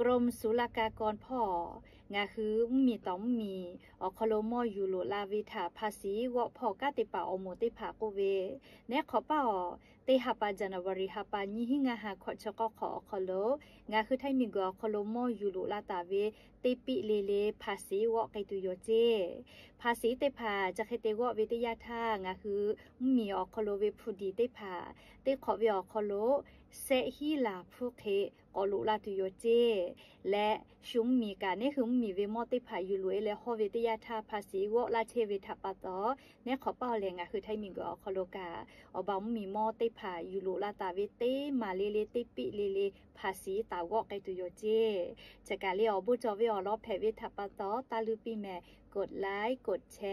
กรมศุลกากร hpawˇ ngaˬ hui mvuhˇmiˬ tawˍ mvuhˇmiˬ awˬ hk'aw lo mawˇ yuˬ loꞈ la ve htaꞈ ภาษี g'awˆ hpawˇ kanˉ te paˍ awˬ moˍ teˇ hpaˍ k'oˆ ve, Neˉ hk'awꞈ paˇ-oˬ, teˇ ha pa January ha pa nyiˇ hinˉ ngaˇ ha hkawꞈ chi k'awˇ hk'awꞈ awˬ hk'aw lo ngaˬ hui Htaiˇ miˬguiˬ awˬ hk'aw lo mawˇ yuˬ loꞈ la taˍ ve teˇ piˆ le le ภาษี g'awˆ k'ai tuˬ yoˬ ceˇ. ภาษี teˇ hpaˍ chi hk'e te g'awˆ ve teˇ yanˇ htaˇ, ngaˬ hui mvuhˇmiˬ awˬ hk'aw lo ve hpu diˍ teˇ hpaˍ teˇ hk'awꞈ ve awˬ hk'aw lo sehˆ hinˉ laˬ hpu hk'e k'awꞈ loꞈ la tuˬ yoˬ ceˇ. Leh shu mvuhˇmiˬ kaꞈ neˉ hui mvuhˇmiˬ ve mawˇ teˇ hpaˍ yuˬ loꞈ e leh hawˇ ve teˇ yanˇ htaˇ ภาษี g'awˆ laˇ chehˇ ve htaꞈ pa taw, Neˉ hk'awꞈ paˇ-oˬ lehˬ, ngaˬ hui Htaiˇ miˬguiˬ awˬ hk'aw lo kaꞈ awˬ ba mvuhˇmiˬ mawˇ teˇ hpaˍ yuˬ loꞈ la taˍ ve teˇ maˍ le le teˇ piˆ le le ภาษี taˍ g'awˆ k'ai tuˬ yoˬ ceˇ. Chi kaꞈ lehˬ, awˬ bon cawˬ ve awˬ lawn hpehꞈ ve htaꞈ pa taw, taˇ luˇ piˇ mehˍ กดไลค์ กดแช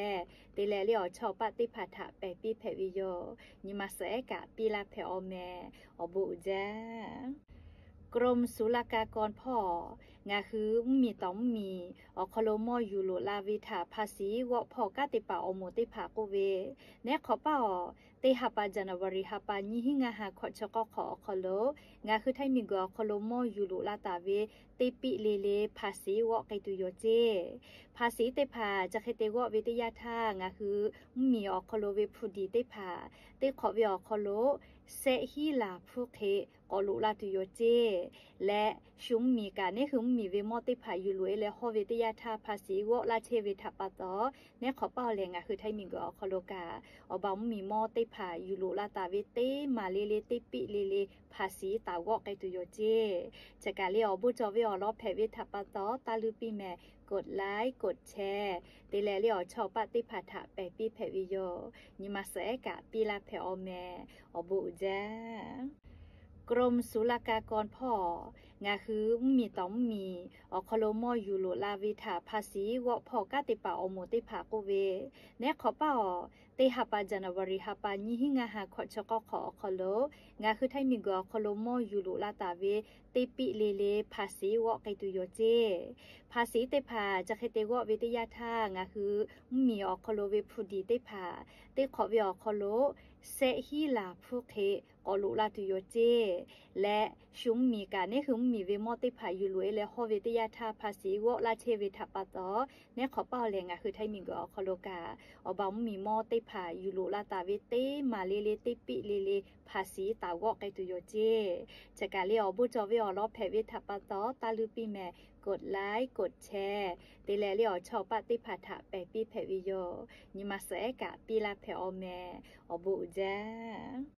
ร์ te leh leh awˬ chawˇ awˬ paˆ teˇ hpaˍ htaꞈ pehˬ piˇ hpehꞈ ve yoˬ. Nyi ma suhˍ ehˉ kaꞈ piˇ laˇ hpehꞈ-aw mehˍ. Awˬ bon uiˍ jaˇ. กรมศุลกากร hpawˇ ngaˬ hui mvuhˇmiˬ tawˍ mvuhˇmiˬ awˬ hk'aw lo mawˇ yuˬ loꞈ la ve htaꞈ ภาษี g'awˆ hpawˇ kanˉ te paˍ awˬ moˍ teˇ hpaˍ k'oˆ ve, Neˉ hk'awꞈ paˇ-oˬ, teˇ ha pa January ha pa nyiˇ hinˉ ngaˇ ha hkawꞈ chi k'awˇ hk'awꞈ awˬ hk'aw lo ngaˬ hui Htaiˇ miˬguiˬ awˬ hk'aw lo mawˇ yuˬ loꞈ la taˍ ve teˇ piˆ le le ภาษี g'awˆ k'ai tuˬ yoˬ ceˇ. ภาษี teˇ hpaˍ chi hk'e te g'awˆ ve teˇ yanˇ htaˇ, ngaˬ hui mvuhˇmiˬ awˬ hk'aw lo ve hpu diˍ teˇ hpaˍ teˇ hk'awꞈ ve awˬ hk'aw lo sehˆ hinˉ laˬ hpu hk'e k'awꞈ loꞈ la tuˬ yoˬ ceˇ. Leh shu mvuhˇmiˬ kaꞈ neˉ hui mvuhˇmiˬ ve mawˇ teˇ hpaˍ yuˬ loꞈ e leh hawˇ ve teˇ yanˇ htaˇ ภาษี g'awˆ laˇ chehˇ ve htaꞈ pa taw, Neˉ hk'awꞈ paˇ-oˬ lehˬ, ngaˬ hui Htaiˇ miˬguiˬ awˬ hk'aw lo kaꞈ awˬ ba mvuhˇmiˬ mawˇ teˇ hpaˍ yuˬ loꞈ la taˍ ve teˇ maˍ le le teˇ piˆ le le ภาษี taˍ g'awˆ k'ai tuˬ yoˬ ceˇ. Chi kaꞈ lehˬ, awˬ bon cawˬ ve awˬ lawn hpehꞈ ve htaꞈ pa taw, taˇ luˇ piˇ mehˍ กดไลค์ กดแชร์ te leh leh awˬ chawˇ awˬ paˆ teˇ hpaˍ htaꞈ pehˬ piˇ hpehꞈ ve yoˬ. Nyi ma suhˍ ehˉ kaꞈ piˇ laˇ hpehꞈ-aw mehˍ. Awˬ bon uiˍ jaˇ. กรมศุลกากร hpawˇ ngaˬ hui mvuhˇmiˬ tawˍ mvuhˇmiˬ awˬ hk'aw lo mawˇ yuˬ loꞈ la ve htaꞈ ภาษี g'awˆ hpawˇ kanˉ te paˍ awˬ moˍ teˇ hpaˍ k'oˆ ve, Neˉ hk'awꞈ paˇ-oˬ, teˇ ha pa January ha pa nyiˇ hinˉ ngaˇ ha hkawꞈ chi k'awˇ hk'awꞈ awˬ hk'aw lo ngaˬ hui Htaiˇ miˬguiˬ awˬ hk'aw lo mawˇ yuˬ loꞈ la taˍ ve teˇ piˆ le le ภาษี g'awˆ k'ai tuˬ yoˬ ceˇ. ภาษี teˇ hpaˍ chi hk'e te g'awˆ ve teˇ yanˇ htaˇ, ngaˬ hui mvuhˇmiˬ awˬ hk'aw lo ve hpu diˍ teˇ hpaˍ teˇ hk'awꞈ ve awˬ hk'aw lo sehˆ hinˉ laˬ hpu hk'e k'awꞈ loꞈ la tuˬ yoˬ ceˇ. Leh shu mvuhˇmiˬ kaꞈ neˉ hui mvuhˇmiˬ ve mawˇ teˇ hpaˍ yuˬ loꞈ e leh hawˇ ve teˇ yanˇ htaˇ ภาษี g'awˆ laˇ chehˇ ve htaꞈ pa taw, Neˉ hk'awꞈ paˇ-oˬ lehˬ, ngaˬ hui Htaiˇ miˬguiˬ awˬ hk'aw lo kaꞈ awˬ ba mvuhˇmiˬ mawˇ teˇ hpaˍ yuˬ loꞈ la taˍ ve teˇ maˍ le le teˇ piˆ le le ภาษี taˍ g'awˆ k'ai tuˬ yoˬ ceˇ. Chi kaꞈ lehˬ, awˬ bon cawˬ ve awˬ lawn hpehꞈ ve htaꞈ pa taw, taˇ luˇ piˇ mehˍ กดไลค์ กดแชร์ te leh leh awˬ chawˇ awˬ paˆ teˇ hpaˍ htaꞈ pehˬ piˇ hpehꞈ ve yoˬ. Nyi ma suhˍ ehˉ kaꞈ piˇ laˇ hpehꞈ-aw mehˍ. Awˬ bon uiˍ jaˇ. กรมศุลกากร hpawˇ ngaˬ hui mvuhˇmiˬ tawˍ mvuhˇmiˬ awˬ hk'aw lo mawˇ yuˬ loꞈ la ve htaꞈ ภาษี g'awˆ hpawˇ kanˉ te paˍ awˬ moˍ teˇ hpaˍ k'oˆ ve, Neˉ hk'awꞈ paˇ-oˬ, teˇ ha pa January ha pa nyiˇ hinˉ ngaˇ ha hkawꞈ chi k'awˇ hk'awꞈ awˬ hk'aw lo ngaˬ hui Htaiˇ miˬguiˬ awˬ hk'aw lo mawˇ yuˬ loꞈ la taˍ ve teˇ piˆ le le ภาษี g'awˆ k'ai tuˬ yoˬ ceˇ. ภาษี teˇ hpaˍ chi hk'e te g'awˆ ve teˇ yanˇ htaˇ, ngaˬ hui mvuhˇmiˬ awˬ hk'aw lo ve hpu diˍ teˇ hpaˍ teˇ hk'awꞈ ve awˬ hk'aw lo sehˆ hinˉ laˬ hpu hk'e k'awꞈ loꞈ la tuˬ yoˬ ceˇ. Leh shu mvuhˇmiˬ kaꞈ neˉ hui mvuhˇmiˬ ve mawˇ teˇ hpaˍ yuˬ loꞈ e leh hawˇ ve teˇ yanˇ htaˇ ภาษี g'awˆ laˇ chehˇ ve htaꞈ pa taw, Neˉ hk'awꞈ paˇ-oˬ lehˬ, ngaˬ hui Htaiˇ miˬguiˬ awˬ hk'aw lo kaꞈ awˬ ba mvuhˇmiˬ mawˇ teˇ hpaˍ yuˬ loꞈ la taˍ ve teˇ maˍ le le teˇ piˆ le le ภาษี taˍ g'awˆ k'ai tuˬ yoˬ ceˇ. Chi kaꞈ lehˬ, awˬ bon cawˬ ve awˬ lawn hpehꞈ ve htaꞈ pa taw, taˇ luˇ piˇ mehˍ กดไลค์ กดแชร์ te leh leh awˬ chawˇ awˬ paˆ teˇ hpaˍ htaꞈ pehˬ piˇ hpehꞈ ve yoˬ. Nyi ma suhˍ ehˉ kaꞈ piˇ laˇ hpehꞈ-aw mehˍ. Awˬ bon uiˍ jaˇ.